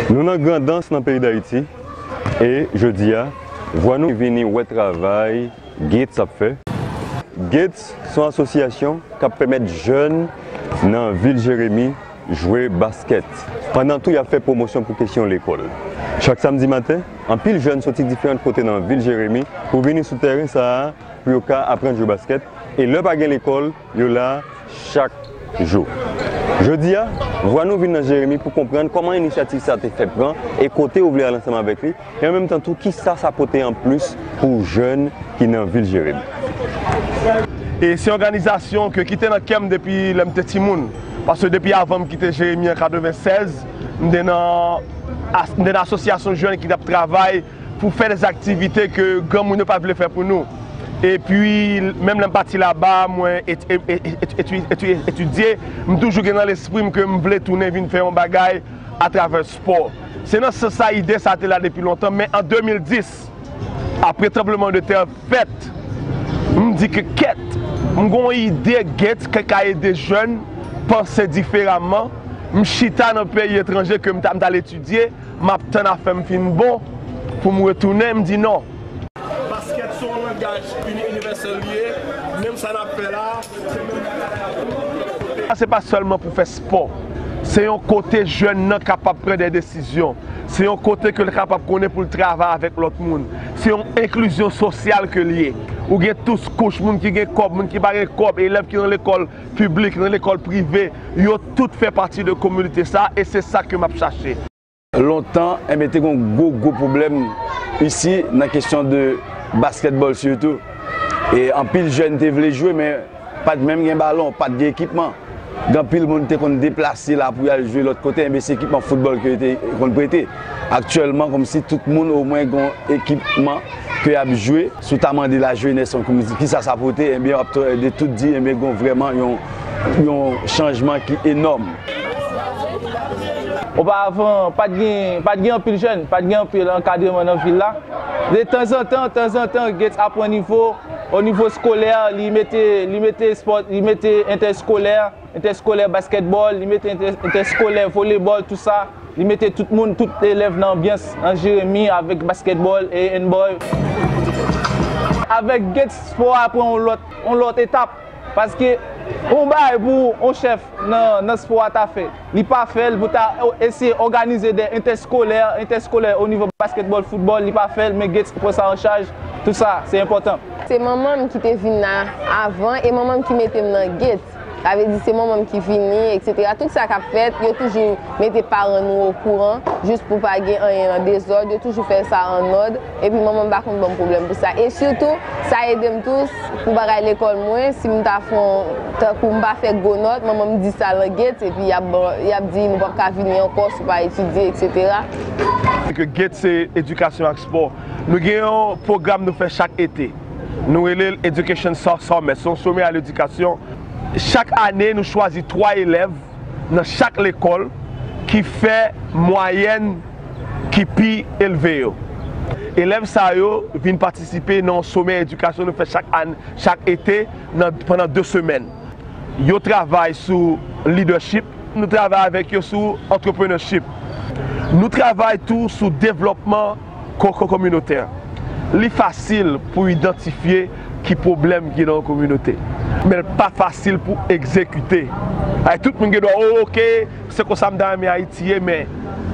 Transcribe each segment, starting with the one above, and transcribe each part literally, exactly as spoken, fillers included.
Nou nan Grandans nan peyi Dayiti, e jodi a, vwa nou vini wè travay Gates ap fè. Gates se yon asosyasyon k ap pèmèt jèn nan vil Jeremi jwe baskèt. Pandan tou, y ap fè pwomosyon pou kesyon lekòl. Chak samdi maten, anpil jèn soti diferan kote nan vil Jeremi pou vini sou tèren sa a pou yo ka aprann jwe baskèt. E lè pa gen lekòl, yo la chak jou. Jodi a, vwa nou vin nan Jeremi pou konprann kòman inisyativ sa a te fè pran e kote yo vle al ansanm avèk li, e an menm tan tou, kisa sa pote anplis pou jèn ki nan vil Jeremi. E se yon òganizasyon ke ki te nan kè m depi lè m te timoun. Paske depi avan m kite Jeremi an katrevennsèz, m te nan as-, m te nan asosyasyon jèn ki t ap travay pou fè de aktivite ke granmoun yo pa t vle fè pou nou. Epi, menm lè m pati laba, mwen et-, et-, et-, et-, etidye, m toujou gen nan lespri m ke m vle tounen vin fè yon bagay atravè spò. Se nan sans sa ide sa te la depi lontan, men an de mil dis, apre tranbleman de tè fèt, m di ke kèt, m gon ide Gates ki ka ede jèn panse diferaman. M chita nan peyi etranje ke m ta, m t al etidye, m ap tann afè m fin bon pou m retounen, m di non. Baskèt se yon langaj ini-, inivèsèl li ye, menm sa n ap fè la, se menm bagay la. Se pa sèlman pou fè spò. Se yon kote jèn nan kapab pran de desizyon. Se yon kote ke l kapab konnen pou l travay avèk lòt moun. Se yon enklizyon sosyal ke l ye. Ou gen tout kouch, moun ki gen kòb, moun ki pa gen kòb, elèv ki nan lekòl piblik, nan lekòl prive, yo tout fè pati de kominote sa, e se sa ke m ap chache. Lontan, enben, te gen yon gwo, gwo pwoblèm isi nan kesyon de baskètbòl sitou. E anpil jèn te vle jwe, men pa t menm gen balon, pa t gen ekipman. Gen anpil moun te konn deplase la pou y al jwe lòt kote, enben, se ekipman foutbòl ke yo te konn prete. Aktyèlman, kòmsi tout moun omwen gen yon ekipman ke y ap jwe. Si w ta mande lajenès, kòmsi, kisa sa pote, enben, w ap tande tout di, enben, gen vrèman yon, yon chanjman ki enòm. Oparavan, pa t gen, pa t gen anpil jèn, pa t gen anpil ankadreman nan vil la. De tanzantan, tanzantan, Gates ap pran nivo, o nivo eskolè, li mete, li mete espò, li mete entèeskolè, entèeskolè baskètbòl, li mete entè-, entèeskolè volebòl, tou sa. Li mete tout moun, tout elèv nan anbyans, nan Jeremi avèk baskètbòl e handball. Avèk Gates, spò a pran yon lòt, yon lòt etap. Paske yon bagay pou yon chèf nan, nan spò a ta fè, li pa fè l pou ta eseye òganize de entèskolè, entèskolè o nivo baskètbòl, foutbòl, li pa fè l, men Gates pran sa an chaj, tout sa, se enpòtan. Se manman m ki te vin la avan, e manman m ki mete m nan Gates. Sa vle di se manman m ki vini, etsetera. Tout sa k ap fèt, yo toujou mete paran nou okouran, jis pou pa gen anyen an dezòd, yo toujou fè sa an òd. Epi manman m pa konn ban m pwoblèm pou sa. E sitou, sa ede m tou pou bagay lekòl mwen, si m ta fè yon, tankou m pa fè gwo nòt, manman m di sa nan Gates, epi y ap ban, y ap di nou p ap ka vini ankò si w pa etidye, etsetera. Ke Gates se edikasyon ak spò. Nou gen yon pwogram nou fè chak ete. Nou rele l Education Su-, Summit. Se yon somè a ledikasyon. Chak ane, nou chwazi twa elèv nan chak lekòl ki fè mwayèn ki pi elve yo. Elèv sa yo vin patisipe nan yon somè edikasyon nou fè chak ane, chak ete, nan, pandan de semèn. Yo travay sou leadership, nou travay avèk yo sou entrepreneurship. Nou travay tou sou devlòpman ko-, ko-, kominotè. Li fasil pou idantifye ki pwoblèm ki nan yon kominote, men l pa fasil pou egzekite. Ay, tout moun gen dwa, "Oh, oke, se konsa m ta renmen Ayiti ye," men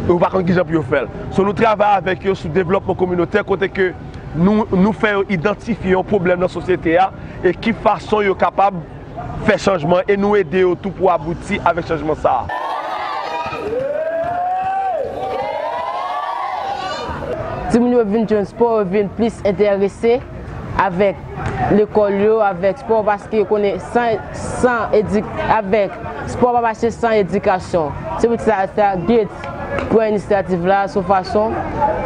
ou pa konn kijan pou yo fè l. So, nou travay avèk yo sou devlòpman kominotè, kote ke nou, nou fè yo idantifye yon pwoblèm nan sosyete a e ki fason yo kapab fè chanjman, e nou ede yo tou pou abouti avèk chanjman sa a. Timoun yo vin jwenn spò, yo vin plis enterese avèk lekòl yo, avèk spò, paske yo konnen san, san edik-, avèk spò pa mache san edikasyon. Se pou sa, sa Gates pran inisyativ la, se yon fason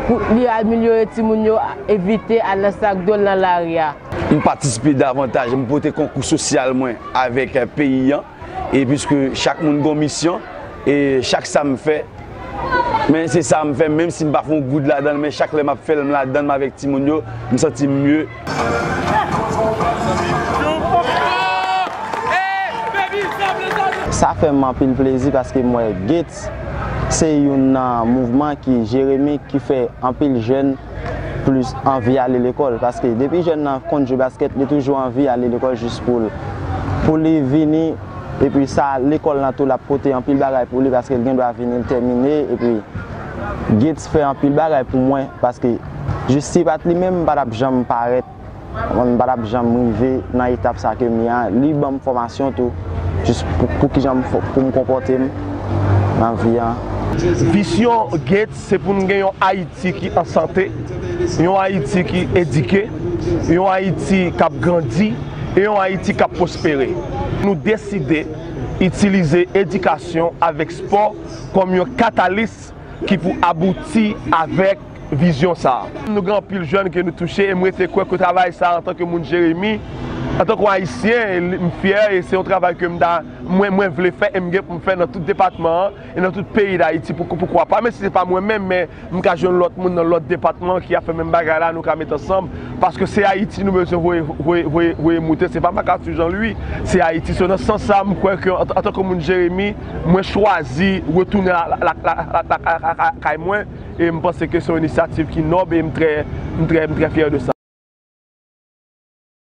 pou li amelyore timoun yo, evite al nan sak dwòl nan lari a. M patisipe davantaj, m pote konkou sosyal mwen avèk, eh, peyi an. E piske chak moun gon misyon, e chak sa m fè, men se sa m fè, menm si m pa fè yon goud ladan l, men chak lè m ap fè l, m ladan l, m avèk timoun yo, m santi m mye. Sa fè m anpil plezi paske m wè Gates Se youn nan mouvman ki Jeremi ki fè anpil jèn plis anvi ale lekòl, paske depi jèn nan konn jwe baskèt, li toujou anvi ale lekòl jis pou l, pou li vini, epi sa, lekòl lan tou l ap pote anpil bagay pou li, paske l gen dwa vini l tèmine, epi Gates fè anpil bagay pou mwen, paske jis si pa t li menm, m pa t ap janm parèt, m pa t ap janm rive nan etap sa ke m ye a. Li ban m fòmasyon tou, jis pou, pou kijan m fò, pou m konpòte m nan vi a. Visyon Gates, se pou n gen yon Ayiti ki an sante, yon Ayiti ki edike, yon Ayiti k ap grandi, e yon Ayiti k ap pwospere. Nou deside itilize edikasyon avèk spò kòm yon katalis ki pou abouti avèk vizyon sa a. Nou gen anpil jèn ke nou touche, e m rete kwè ke travay sa a, antanke moun Jeremi, antanke yon Ayisyen, e li, m fyè, e se yon travay ke m ta, mwen, mwen vle fè, e m gen pou m fè nan tout depatman an, e nan tout peyi Dayiti, pou, poukwa pa, menm si se pa mwen menm, men m ka jwenn lòt moun nan lòt depatman ki ap fè menm bagay la, nou ka met ansanm, paske se Ayiti nou bezwen voye, voye, voye, voye moute, se pa Makasou Jean Louis, se Ayiti. So, nan sans sa, m kwè ke an, antanke moun Jeremi, mwen chwazi retounen la, la, la, la, la, la, la, kay mwen, e m panse ke se yon inisyativ ki nòb, e m trè, m trè, m trè fyè de sa.